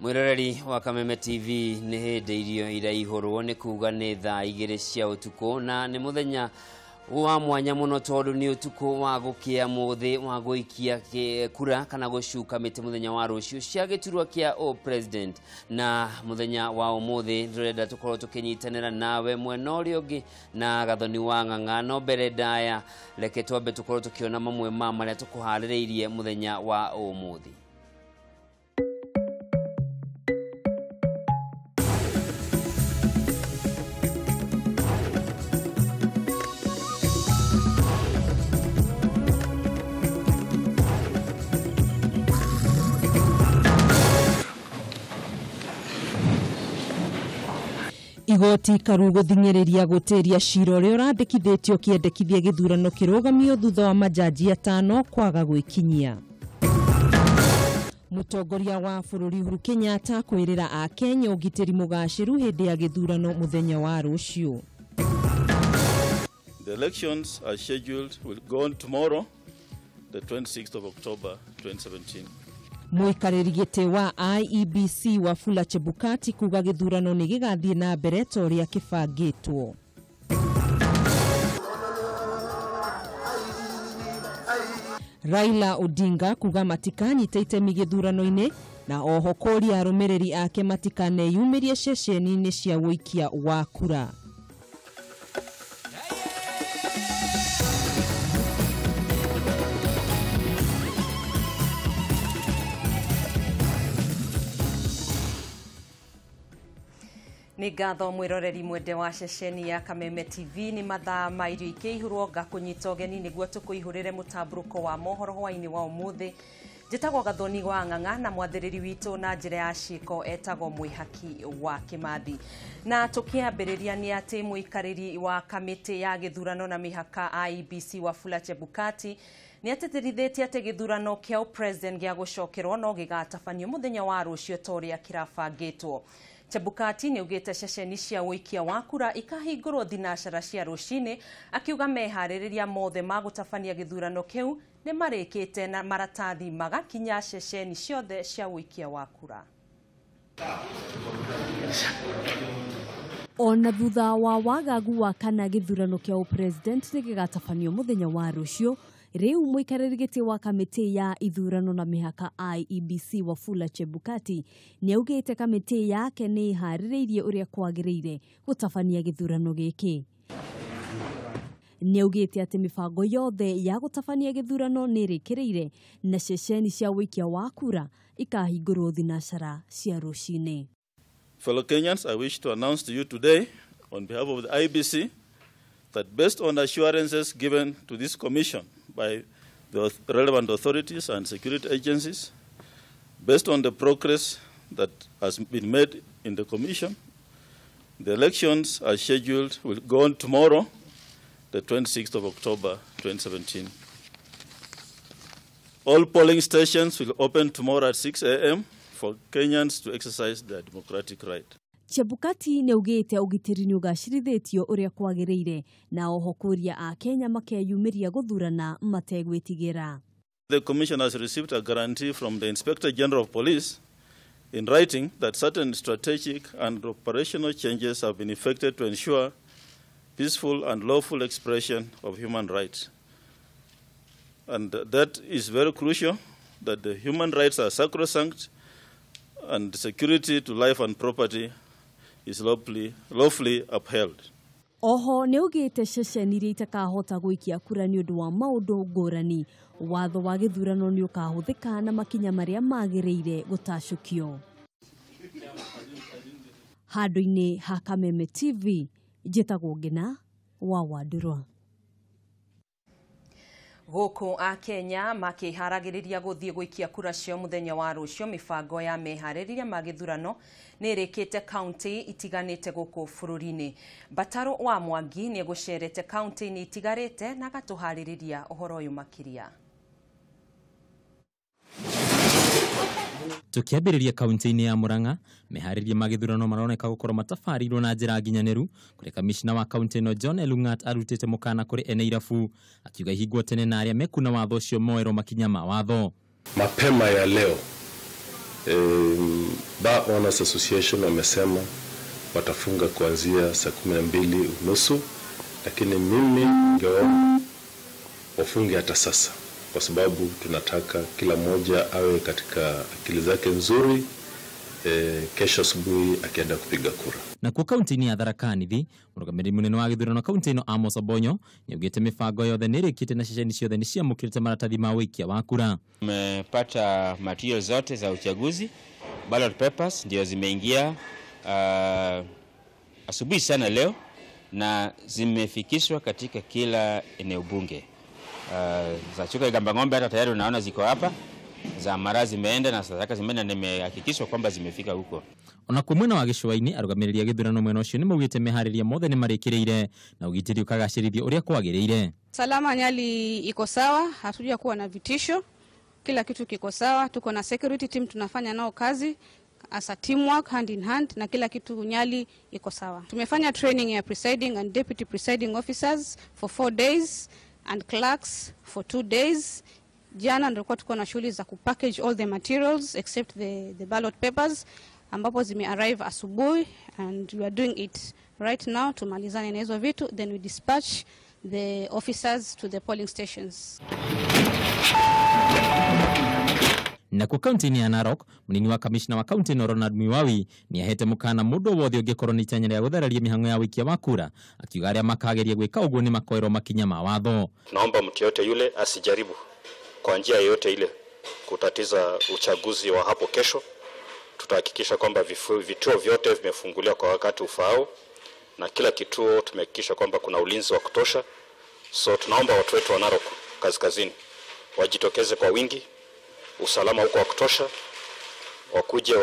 Mwiroreri wa Kameme TV nĩ hĩndĩ irio iraihũrwo nĩ kuga nĩ thaa 2 cia ũtukũ na nĩ mũthenya wa mwanya mũno tondũ nĩ ũtukũ wa gũkĩa mũthĩ wa gũikia kura kana gũcuka mĩtĩ mũthenya wa rũciũ cia gĩturwa kĩa o president. Na mũthenya wa ũmũthĩ tũrenda tũkorwo tũkĩnyitanĩra nawe mwena ũrĩa ũngĩ na Gathoni wa Ng'ang'a. No mbere ndaya reke twambe tũkorwo tũkĩona mamwe ma marĩa tũkũharĩrĩirie mũthenya wa ũmũthĩ. Igoti karu gũthing'ĩrĩria gũtĩria cira ũrĩa ũrandĩkithĩtio kĩendekithia gĩthurano kĩrũgamio thutha wa majaji 5 kwaga gwĩkinyia. Mũtongoria wa bũrũri Uhuru Kenyatta kwĩrĩra Akenya ũgitĩri mũgacĩru hĩndĩ ya gĩthurano mũthenya wa rũciũ. The elections are scheduled will go on tomorrow, the 26th of October 2017. Mũikarĩri gĩtĩ wa IEBC Wafula Chebukati kuga gĩthurano nĩ gĩgathiĩ na mbere ta ũrĩa kĩbangĩtwo. Raila Odinga kuga matikanyita itemi gĩthurano-inĩ na oho kũria arũmĩrĩri ake matikaneyumĩrie ceceni-inĩ cia ũikia wa kura. Nĩ ngatho mwĩroreri mwende wa ceceni ya Kameme TV. Nĩ mathaa ma irio ikĩihũrwo ngakũnyita ũgeni nĩguo tũkũihũrĩre mũtambũrũko wa mohoro hwaĩ-inĩ wa ũmũthĩ. Njĩtagwo Gathoni wa Ng'ang'a na mwathĩrĩri witũ na njĩra ya ciĩko etagwo Mwĩhaki wa Kĩmathi. Na tũkĩambĩrĩria nĩ atĩ mũikarĩri wa kamĩtĩ ya gĩthurano na mĩhaka IEBC Wafula Chebukati nĩ atĩtĩrithĩtie atĩ gĩthurano kĩa president gĩa gũcokerwo no gĩgatabanio mũthenya wa rũciũ ta ũrĩa kĩrabangĩtwo. Chebukati nĩ augĩte ceceni cia ũikia wa kura ikahingũrwo thinacara cia rũcinĩ, akiuga meharĩrĩria mothe ma gũtabania gĩthurano kĩu nĩ marĩkĩte na maratathi magakinya ceceni ciothe cia ũikia wa kura. Ona thutha wa wagagu wa kana gĩthurano kĩa ũpresident nĩ gĩgatabanio mũthenya wa rũciũ, rĩu mũikarĩri gĩtĩ wa kamĩtĩ ya ithurano na mĩhaka IEBC Wafula Chebukati nĩ augĩte kamĩtĩ yake nĩ ĩharĩrĩirie ũrĩa kwagĩrĩire gũtabania gĩthurano gĩkĩ. Nĩ augĩte atĩ mĩbango yothe ya gũtabania gĩthurano nĩ ĩrĩkĩrĩire na ceceni cia ũikia wa kura ikahingũrwo thinacara cia rũcinĩ. Fellow Kenyans, I wish to announce to you today on behalf of the IEBC that based on assurances given to this commission by the relevant authorities and security agencies, based on the progress that has been made in the commission, the elections are scheduled will go on tomorrow, the 26th of October 2017. All polling stations will open tomorrow at 6 a.m. for Kenyans to exercise their democratic right. Chebukati nĩ augĩte ũgitĩri nĩ ũgacĩrithĩtio ũrĩa kwagĩrĩire na oho kũria Akenya makeyumĩria gũthurana mategwĩtigĩra. The commission has received a guarantee from the Inspector General of Police in writing that certain strategic and operational changes have been effected to ensure peaceful and lawful expression of human rights. And that is very crucial, that the human rights are sacrosanct and security to life and property is lawfully upheld. Oho nĩ augĩte ceceni iria itakahota gũikia kura nĩ ũndũ wa maũndũ ngũrani, watho wa gĩthurano nĩ ũkahũthĩka na makinya marĩa magĩrĩire gũtacũkio. Handũ-inĩ ha Kameme TV, njĩtagwo Ngina wa Wandurwa. Gũkũ Akenya makĩharagĩrĩria gũthiĩ gũikia kura cio mũthenya wa rũciũ, mĩbango ya meharĩrĩria ma gĩthurano nĩ ĩrĩkĩte kaunti itiganĩte gũkũ bũrũri-inĩ. Mbataro wa Mwangi nĩ egũcerete kaunti-inĩ itigarĩte na agatũharĩrĩria ũhoro ũyũ makĩria. Tukiambĩrĩria kaunti-inĩ ya Murang'a, meharĩria ma gĩthurano maroneka gũkorwo matabarĩirwo na njĩra nginyanĩru, kũrĩa kamishna wa kaunti ĩno John Elung'at arutĩte mũkana kũrĩ ene irabu, akiuga ihingwo tene na arĩa mekuna watho ũcio moerwo makinya ma watho. Mapema ya leo Bar Owners Association wamesema watafunga kuanzia saa 12:30, lakini mimi ningeomba wafunge hata sasa, kwa sababu tunataka kila mmoja awe katika akili zake nzuri kesho asubuhi akienda kupiga kura. Na kuo kaunti-inĩ ya Tharaka Nithi, mũrũgamĩrĩri mũnene wa gĩthurano kaunti ĩno Amos Obonyo nĩaugĩte mĩbango yothe nĩ ĩrĩkĩte na ceceni ciothe nĩ ciamũkĩrĩte maratathi ma ũikia wa kura. Tumepata material zote za uchaguzi, ballot papers ndio zimeingia asubuhi sana leo na zimefikishwa katika kila eneo bunge. Za Chuka Igamba Ng'ombe hata tayari unaona ziko hapa, za Mara zimeenda na Tharaka zimeenda, nimehakikishwa kwamba zimefika huko. Ona kuo mwena wa gĩcũa-inĩ, arũgamĩrĩri a gĩthurano mwena ũcio nĩ maugĩte meharĩria mothe nĩ marĩkĩrĩire na ũgitĩri ũkagacĩrithio ũrĩa kwagĩrĩire. Salama Nyali iko sawa, hatuja kuwa na vitisho, kila kitu kiko sawa. Tuko na security team tunafanya nao kazi as a teamwork, hand in hand, na kila kitu Nyali iko sawa. Tumefanya training ya presiding and deputy presiding officers for 4 days and clerks for 2 days. Jana ndio tuko na shughuli za kupackage all the materials except the ballot papers ambapo zime arrive asubuhi, and we are doing it right now. Tumalizane na hizo vitu, then we dispatch the officers to the polling stations. Nakuo kaunti-inĩ ya Narok, mũnini wa kamishna wa kaunti ĩno Ronald Mwiwawi nĩ ahete mũkana mũndũ o wothe ũngĩkorwo nĩ itanya rĩa gũthararia mĩhang'o ya ũikia wa kura, akiuga arĩa makageria gwĩka ũguo nĩ makoerwo makinya ma watho. Tunaomba mtu yote yule asijaribu kwa njia yoyote ile kutatiza uchaguzi wa hapo kesho. Tutahakikisha kwamba vituo vyote vimefunguliwa kwa wakati ufaao, na kila kituo tumehakikisha kwamba kuna ulinzi wa kutosha. So tunaomba watu wetu wa Narok Kaskazini wajitokeze kwa wingi, usalama uko wa kutosha, wakuje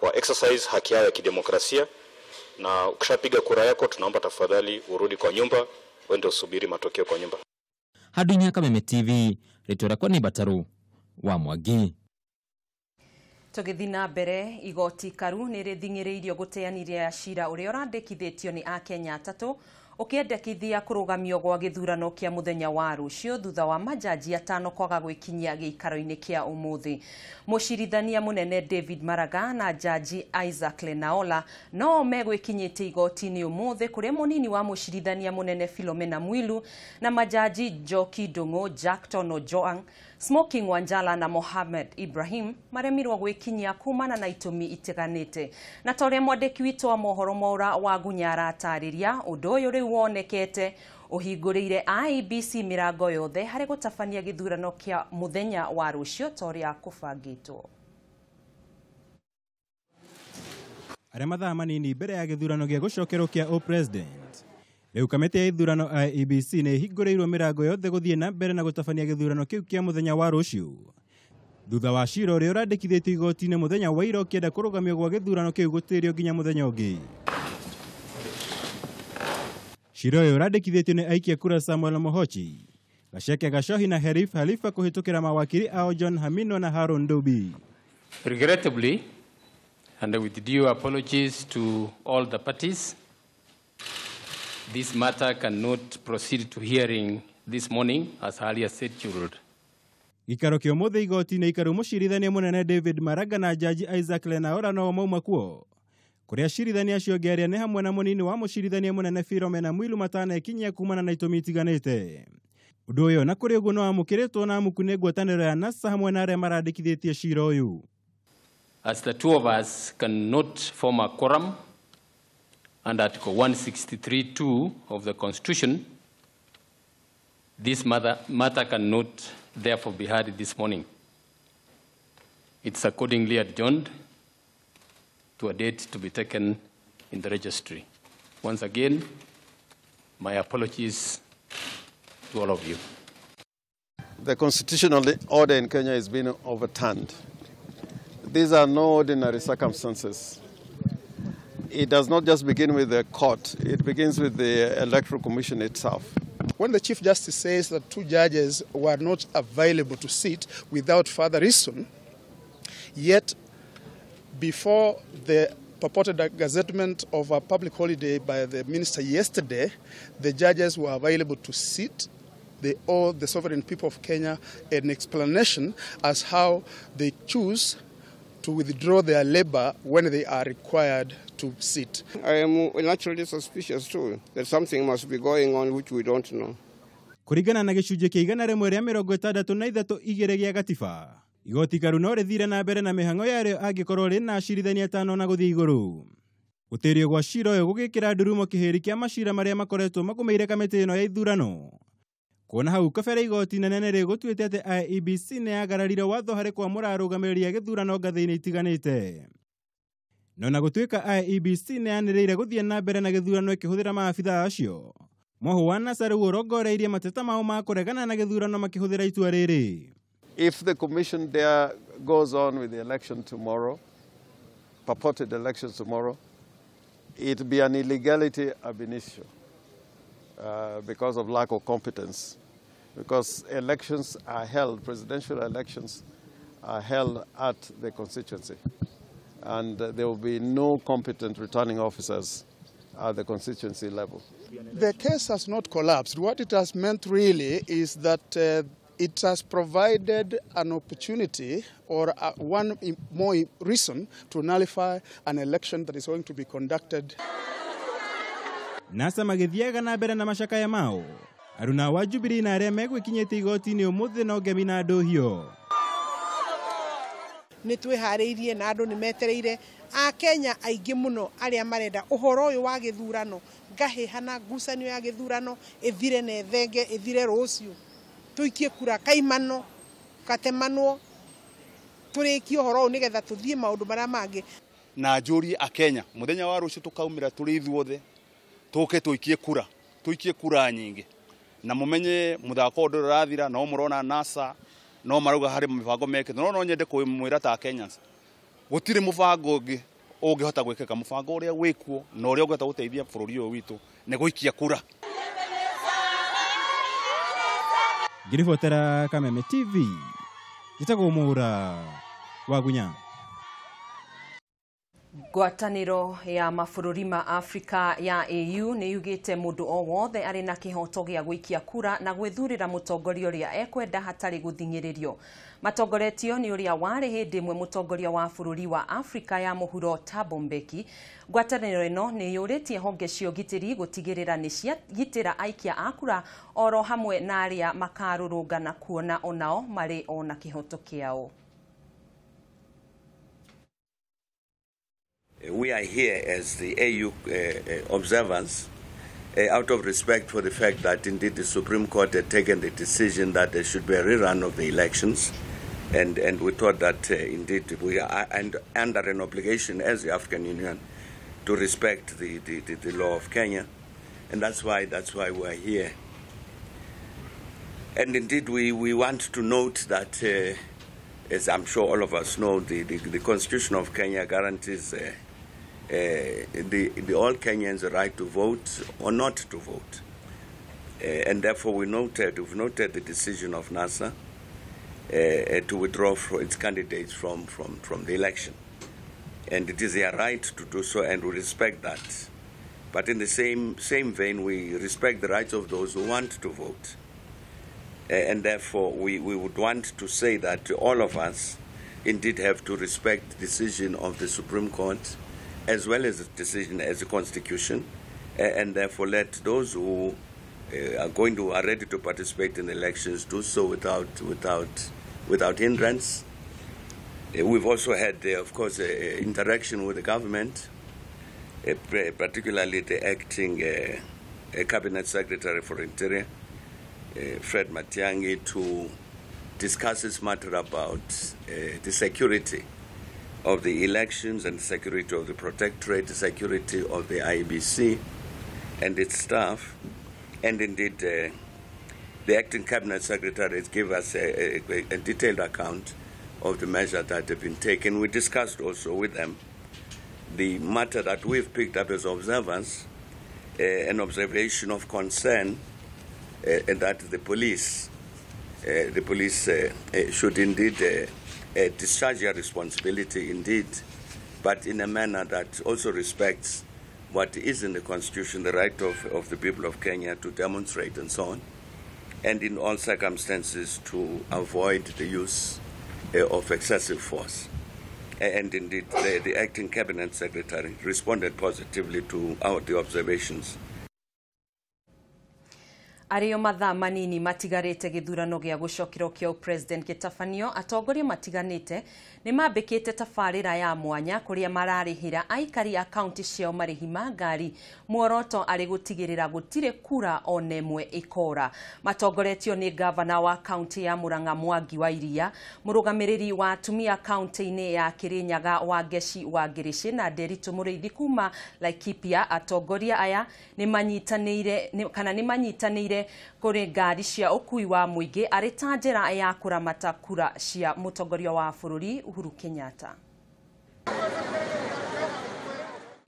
wa exercise haki yao ya kidemokrasia, na ukishapiga kura yako, tunaomba tafadhali urudi kwa nyumba, uende usubiri matokeo kwa nyumba. Handũ-inĩ ha Kameme TV, rĩtwa rĩakwa nĩ Mbataru wa Mwangi. Tũgĩthiĩ na mbere, igoti karu nĩ rĩthing'ĩrĩirio gũteanĩria cira ũrĩa ũrandĩkithĩtio nĩ akenya atatũ ũkĩendekithia kũrũgamio gwa gĩthurano kĩa mũthenya wa rũciũ, thutha wa majaji atano kwaga gwĩkinyia gĩikaro-inĩ kĩa ũmũthĩ. Mũcirithania mũnene David Maraga na jaji Isaac Lenaola no megwĩkinyĩte igoti-inĩ ũmũthĩ, kũrĩa mũnini wa mũcirithania mũnene Philomena Mwilu na majaji Njoki Ndung'u, Jackton Ojwang, Smoking Wanjala na Mohamed Ibrahim maremirwo gwĩkinyia kumana na itũmi itiganĩte. Na ta ũrĩa mwandĩki witũ wa mohoro Mwaura wa Gunyara atarĩria, ũndũ ũyũ rĩu wonekete ũhingũrĩire IEBC mĩrango yothe harĩ gũtabania gĩthurano kĩa mũthenya wa rũciũ ta ũrĩa kũbangĩtwo. Arĩa mathaa manini mbere ya gĩthurano gĩa gũcokerwo kĩa ũpresident, rĩu kamĩtĩ ya ithurano IEBC nĩ ĩhingũrĩirwo mĩrango yothe gũthiĩ na mbere na gũtabania gĩthurano kĩu kĩa mũthenya wa rũciũ, thutha wa cira ũrĩa ũrandĩkithĩtio igoti-inĩ mũthenya wa ira ũkĩenda kũrũgamio gwa gĩthurano kĩu gũtĩrio nginya mũthenya ũngĩ. Cira ũyũ ũrandĩkithĩtio nĩ aikia kura Samuel Mohochi, Gaceke Gacohi na Herif Halifa kũhĩtũkĩra mawakiri ao John Hamino na Haron Dobi. Regrettably, and with due apologies to all the parties, this matter cannot proceed to hearing this morning as earlier scheduled. Gĩikaro kĩa ũmũthĩ igoti-inĩ ikaru, mũcirithania mũnene David Maraga na jaji Isaac Lenaola no mauma kuo, kũrĩa acirithania acio angĩ arĩa nĩ hamwe na mũnini wa mũcirithania mũnene Philomena Mwilu matanekinyia kumana na itũmi itiganĩte. Ũndũ ũyũ na kũrĩ ũguo no wamũkĩrĩtwo na amuku nĩ ngwatanĩro ya NASA hamwe na arĩa marandĩkithĩtie cira ũyũ. As the two of us cannot form a quorum under Article 163.2 of the Constitution, this matter cannot therefore be heard this morning. It's accordingly adjourned to a date to be taken in the registry. Once again, my apologies to all of you. The constitutional order in Kenya is being overturned. These are no ordinary circumstances. It does not just begin with the court, it begins with the Electoral Commission itself. When the Chief Justice says that two judges were not available to sit without further reason, yet before the purported gazettement of a public holiday by the minister yesterday, the judges were available to sit. They owe the sovereign people of Kenya an explanation as how they choose to withdraw their labor when they are required to sit. I am naturally suspicious too that something must be going on which we don't know. Kũringana na gĩcunjĩ kĩa 163(2) gĩa gatiba, igoti karu no rĩthire na mbere na mĩhang'o yarĩo angĩkorwo rĩna acirithania 5 na gũthiĩ igũrũ. Gũtĩrio gwa cira ũyũ gũgĩkĩra ndurumo kĩhĩri kĩa macira marĩa makoretwo magũmĩire kamĩtĩ ĩno ya ithurano. Kuona hau kabere igoti nene nĩ rĩgũtuĩte atĩ IEBC nĩ yagararire watho harĩ kwamũra arũgamĩrĩri a gĩthurano ngathĩ-inĩ itiganĩte. No na gũtuĩka IEBC nĩ yanĩrĩire gũthiĩ na mbere na gĩthurano ĩkĩhũthĩra maabithaa acio, Mwahu wa NASA rĩu ũrongoreirie mateta mao ma kũregana na gĩthurano makĩhũthĩra itua rĩrĩ. If the commission there goes on with the election tomorrow, purported elections tomorrow, it be an illegality ab initio because of lack of competence. Because elections are held, presidential elections are held at the constituency. And there will be no competent returning officers at the constituency level. The case has not collapsed. What it has meant really is that it has provided an opportunity or one more reason to nullify an election that is going to be conducted. NASA magĩthiaga na mbere na macakaya mao. Aruna wa Jubilee na arĩa megwĩkinyĩte igoti-inĩ ũmũthĩ no ngemi na ndũhio. Nĩ twĩharĩirie na andũ nĩ metereire Akenya aingĩ mũno arĩa marenda ũhoro ũyũ wa gĩthurano ngahĩha na ngucanio ya gĩthurano ĩthire na ĩthenge ĩthire rũciũ tũikie kura kaimano katemanwo tũrĩkie ũhoro ũyũ nĩgetha tũthiĩ maũndũ marĩa mangĩ. Na njũrie Akenya mũthenya wa rũciũ tũkaumĩra tũrĩ ithuothe tũke tũikie kura nyingĩ na mũmenye mũthako ũndũ ũrathira no mũrona NASA no marauga harĩ mĩbango mekĩtwo no nyende kwĩmwĩra ta Kenyans gũtirĩ mũbango ũngĩ ũngĩhota gwĩkĩka mũbango ũrĩa wĩkuo na ũrĩa ũngĩhota gũteithia bũrũri ũyũ witũ nĩ gũikia kura. Ngĩribotera Kameme TV, njĩtagwo Mũra wa Gunya. Ngwatanĩro ya mabũrũri ma Afrika ya AU nĩ yugĩte mũndũ o wothe arĩ na kĩhoto gĩa gũikia kura na gwĩthurĩra mũtongoria ũrĩa ekwenda hatarĩ gũthing'ĩrĩrio. Matongoretio nĩ ũrĩa warĩ hĩndĩ ĩmwe mũtongoria wa bũrũri wa Afrika ya mũhuro Thabo Mbeki. Ngwatanĩro ĩno nĩ yũrĩtie honge cia ũgitĩri gũtigĩrĩra nĩ ciagitĩra aikia a kura oro hamwe na arĩa makarũrũngana kuona onao marĩ ona kĩhoto kĩao. We are here as the AU observers out of respect for the fact that indeed the Supreme Court had taken the decision that there should be a rerun of the elections, and we thought that indeed we are under an obligation as the African Union to respect the law of Kenya, and that's why we are here. And indeed we want to note that, as I'm sure all of us know, the Constitution of Kenya guarantees the all Kenyans the right to vote or not to vote. And therefore we've noted the decision of NASA to withdraw its candidates from the election. And it is their right to do so, and we respect that. But in the same vein, we respect the rights of those who want to vote. And therefore, we would want to say that all of us indeed have to respect the decision of the Supreme Court as well as the decision as the Constitution, and therefore let those who are ready to participate in the elections do so without hindrance. We've also had, of course, interaction with the government, particularly the acting Cabinet Secretary for Interior, Fred Matiang'i, to discuss this matter about the security of the elections and the security of the protectorate, the security of the IEBC and its staff. And indeed, the acting Cabinet Secretary gave us a detailed account of the measures that have been taken. We discussed also with them the matter that we've picked up as observers, an observation of concern and that the police should indeed discharge their responsibility indeed, but in a manner that also respects what is in the Constitution, the right of the people of Kenya to demonstrate and so on. and in all circumstances to avoid the use of excessive force. And indeed, the acting cabinet secretary responded positively to the observations. Arĩo mathaa manini matigarĩte gĩthurano gĩa gũcokerwo kĩa president gĩtabanio, atongoria matiganĩte nĩ mambĩkĩte tabarĩra ya mwanya kũrĩa mararĩhĩra aikari a kaunti ciao marĩhi ma ngari, muoroto arĩ gũtigĩrĩra gũtirĩ kura ona ĩmwe ĩkora. Matongoretio nĩ gavana wa kaunti ya Murang'a Mwangi wa Iria, mũrũgamĩrĩri wa atumia kaunti-inĩ ya Kirinyaga Wangeci wa Ngĩrĩcĩ na Nderitu Mũrĩithi kuma Laikipia. Atongoria aya nĩ manyitanĩire kana nĩ manyitanĩire kũrĩ ngari cia ũkui wa mũingĩ arĩ ta njĩra ya kũramata kura cia mũtongoria wa bũrũri Uhuru Kenyatta.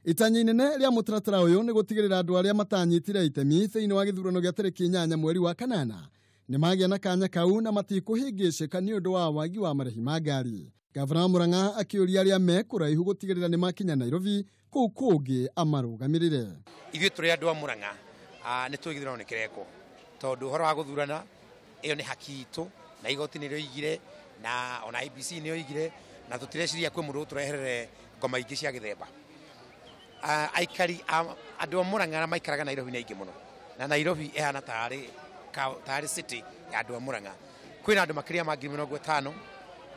Itanya inene rĩa mũtaratara ũyũ nĩ gũtigĩrĩra andũ arĩa matanyitire itemi thĩinĩ wa gĩthurano gĩa tarĩki 8 mweri wa kanana nĩ magĩa na kanya kau na matikũhĩngĩcĩka nĩ ũndũ wa wagi wa marĩhi ma ngari. Gavana wa Murang'a akĩũria arĩa me kũraihu gũtigĩrĩra nĩ makinya Nairobi kũu kũngĩ amarũgamĩrĩre. Ithuĩ tũrĩ andũ a Murang'a nĩ tũĩ gĩthurano nĩ kĩrekwo tondũ ũhoro wa gũthurana ĩyo nĩ haki itũ na igoti nĩ rĩoigire na ona IEBC nĩ yoigire na tũtireciria kwĩ mũndũ ũtũreherere ngoma ingĩ cia gĩthemba. Aikari andũ a Murang'a maikaraga Nairobi nĩ aingĩ mũno na Nairobi ĩhana tarĩ city ya andũ a Murang'a. Kwĩna andũ makĩria ma 50,000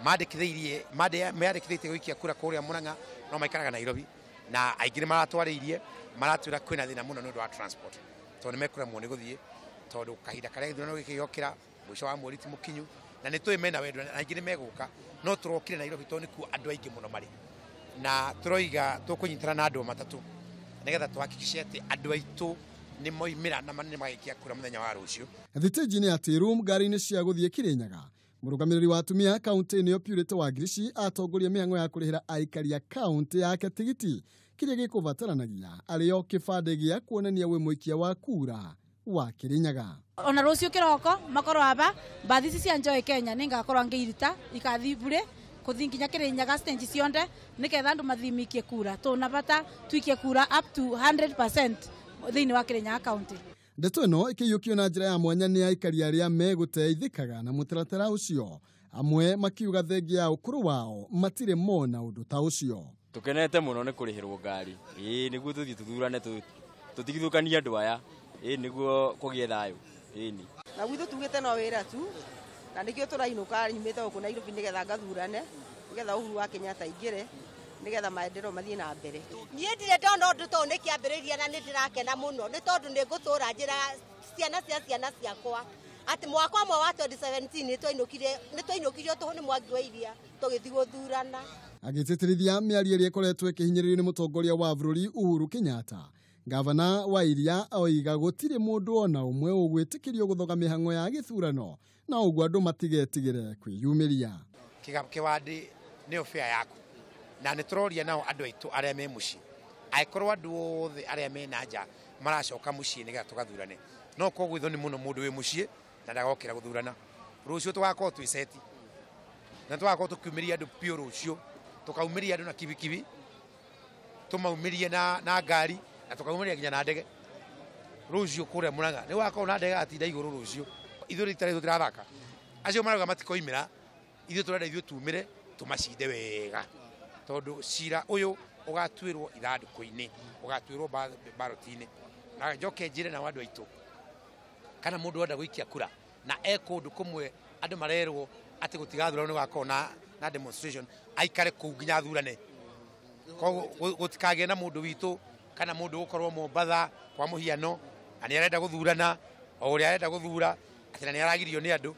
mandĩkithĩtie gũikia kura kũrĩa Murang'a no maikaraga Nairobi na aingĩ nĩ maratwarĩirie maratwĩra kwĩna thĩna mũno nĩ ũndũ wa transport tondũ nĩ mekũremwo nĩ gũthiĩ tondũ kahinda karĩa gĩthurano gĩkĩ gĩokĩra mũico wa mweri ti mũkinyu na nĩ tũĩ mena wendo na aingĩ nĩ megũka no tũrokire Nairobi tondũ nĩkuo andũ aingĩ mũno marĩ na tũroiga tũkũnyitana na andũ matatũ nĩgetha tũhakikice atĩ andũ aitũ nĩ moimĩra na nĩ magaikia kura mũthenya wa rũciũ. Thitĩnji nĩ atĩ room ngari-inĩ cia gũthiĩ Kirinyaga. Mũrũgamĩrĩri wa atumia kaunti-inĩ ĩyo Purity Wangirici atongoria mĩhang'o ya kũrĩhĩra aikari a kaunti yake tigiti kĩrĩa gĩkũbataranagia arĩo kĩbandĩ gĩa kuonania wĩ mũikia wa kura wa Kirinyaga. Ona rũciũ kĩroko makorwo aba mbathi ici cia Enjoy Kenya nĩngakorwo ngĩiruta ikathi bure kũthi nginya Kirinyaga stage cionde nĩgetha andũ mathimikie kura tũna bata tuikie kura up to 100% thĩinĩ wa Kirinyaga county. Ndeto ĩno ĩkĩiyũkio na njĩra ya mwanya nĩ aikari arĩa megũteithĩkaga na mũtaratara ũcio, amwe makiuga thengia ya ũkũrũ wao matirĩ mona ũndũ ta ũcio. Tũkenete mũno nĩ kũrĩhĩrwo ngari ĩĩ nĩguo tũthiĩ tũthurane tũtigithũkanie andũ aya ĩĩ nĩguo kũgĩe thayũ ĩni. Na gwitũ tugĩte no wĩra tu na nĩkĩo tũrainũka nyumĩte gũkũ Nairobi nĩgetha ngathurane nĩgetha Uhuru wa Kenyatta aingĩre nĩgetha maendeleo mathiĩ na mbere. Niĩ ndirĩ ndona ũndũ ta ũyũ nĩ kĩambĩrĩria na nĩ ndĩrakena mũno nĩ tondũ nĩ ngũtũra njĩra ciana cia ciana ciakwa atĩ mwaka ũmwe wa 2017 nĩ twainũkirio tũhũ nĩ Mwangi wa Iria tũgĩthiĩ gũthurana. Agĩtĩtĩrithia mĩario ĩrĩa ĩkoretwo ĩkĩhinyĩrĩrio nĩ mũtongoria wa bũrũri Uhuru Kenyatta, gavana wa Iria oiga gũtirĩ mũndũ ona ũmwe ũgwĩtĩkĩrio gũthoga mĩhang'o ya gĩthurano na ũguo andũ matigetigĩre kwĩyumĩria. Kĩwandĩ nĩyo bĩa yaku na nĩ tũroria nao andũ aitũ arĩa me mũciĩ angĩkorwo andũ othe arĩa me na nja maracoka mũciĩ nĩgetha tũgathurane no koguo ithoni mũno mũndũ wĩ mũciĩ na ndagokĩra gũthurana. Rũciũ tũgakorwo twĩ seti na tũgakorwo tũkiumĩria andũ biũ rũciũ tũkaumĩria andũ na kibikibi tũmaumĩrie na ngari na tũkaumĩria nginya na ndege rũciũ kũrĩa Murang'a nĩ gũgakorwo na ndege atinda igũrũ rũciũ. Ithuĩ rita rĩtũ tũtirathaka acio marauga matikoimĩra ithuĩ tũrenda ithuĩ tumĩre tũmacinde wega tondũ cira ũyũ ũgatuĩrwo ithandũkũ-inĩ ũgatuĩrwo baroti-inĩ. Na njoke njĩre nao andũ aitũ kana mũndũ wenda gũikia kura na e kũndũ kũmwe andũ marerwo atĩ gũtigathurano nĩ gũgakorwo na demonstration aikare kũu nginya athurane. Koguo gũtikagĩe na mũndũ witũ kana mũndũ ũgũkorwo Mombatha kwa mũhiano na nĩ arenda gũthurana o ũrĩa arenda gũthura atĩ na nĩ aragirio nĩ andũ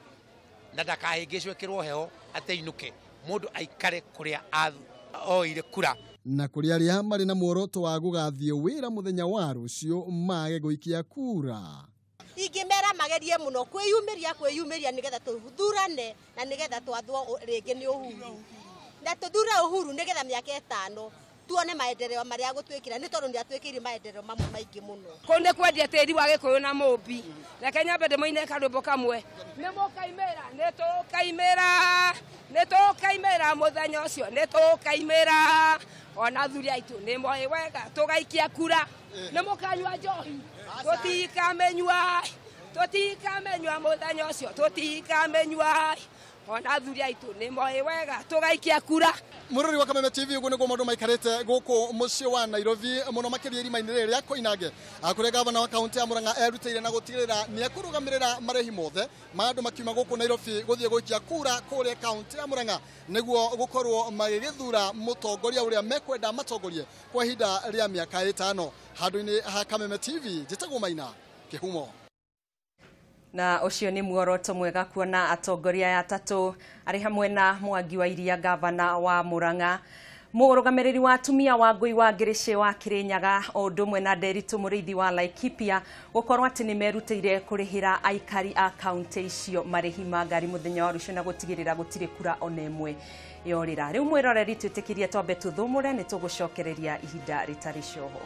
na ndakahĩngĩcwo ĩkĩrwo heho atĩ ainũke mũndũ aikare kũrĩa oire kura. Na kũrĩ arĩa marĩ na muoroto wa gũgathiĩ wĩra mũthenya wa rũciũ mage gũikia kura. Ingĩmera magerie mũno kwĩyumĩria nĩgetha tũthurane na nĩgetha twathwo rĩngĩ nĩ Uhuru na tũthure Uhuru nĩgetha mĩaka 5 tuone maendeleo marĩa agũtwĩkĩra nĩ tondũ nĩ atwĩkĩire maendeleo mamwe maingĩ mũno. Kũu nĩ kwendia tĩri wa Gĩkũyũ na Mũmbi. Reke nyambe ndĩmũine karwĩmbo kamwe. Nĩ mũkaimĩra, nĩ tũkaimĩra, nĩ tũkaimĩra mũthenya ũcio, nĩ tũkaimĩra. Ona athuri aitũ nĩ moĩ wega tũgaikia kura. Nĩ mũkanyua njohi, tũtikamĩnyua. Tũtikamenyua mũthenya ũcio, tũtikamenyua. Ona athuri aitũ nĩ moĩ wega tũgaikia kura. Mũrori wa Kameme TV, ũguo nĩguo maũndũ maikarĩte gũkũ mũciĩ wa Nairobi, mũno makĩria irima-inĩ rĩrĩ rĩa Koinange, kũrĩa gavana wa kaũntĩ ya Murang'a erutĩire na gũtigĩrĩra nĩ ekũrũgamĩrĩra marĩhi mothe ma andũ makiuma gũkũ Nairobi gũthiĩ gũikia kura kũrĩa kaũntĩ ya Murang'a, nĩguo gũkorwo magĩgĩthura mũtongoria ũrĩa mekwenda matongorie kwa ihinda rĩa mĩaka 5. Handũ-inĩ ha Kameme TV, njĩtagwo Maina Kĩhumo. Na ũcio nĩ muoroto mwega kuona atongoria aya atatũ arĩ hamwe na Mwangi wa Iria, gavana wa Murang'a, mũrũgamĩrĩri wa atumia wa Ngui wa Ngĩrĩcĩ wa Kĩrĩnyaga, o ũndũ ũmwe na Nderitu Mũrĩithi wa Laikipia, gũkorwo atĩ nĩ merutĩire kũrĩhĩra aikari a kaũntĩ icio marĩhi ma ngari mũthenya wa rũciũ na gũtigĩrĩra gũtirĩ kura ona ĩmwe yorĩra. Rĩu mwĩroreri, twĩtĩkĩrie twambe tũthũmũre, nĩ tũgũcokereria ihinda rĩtarĩ coho.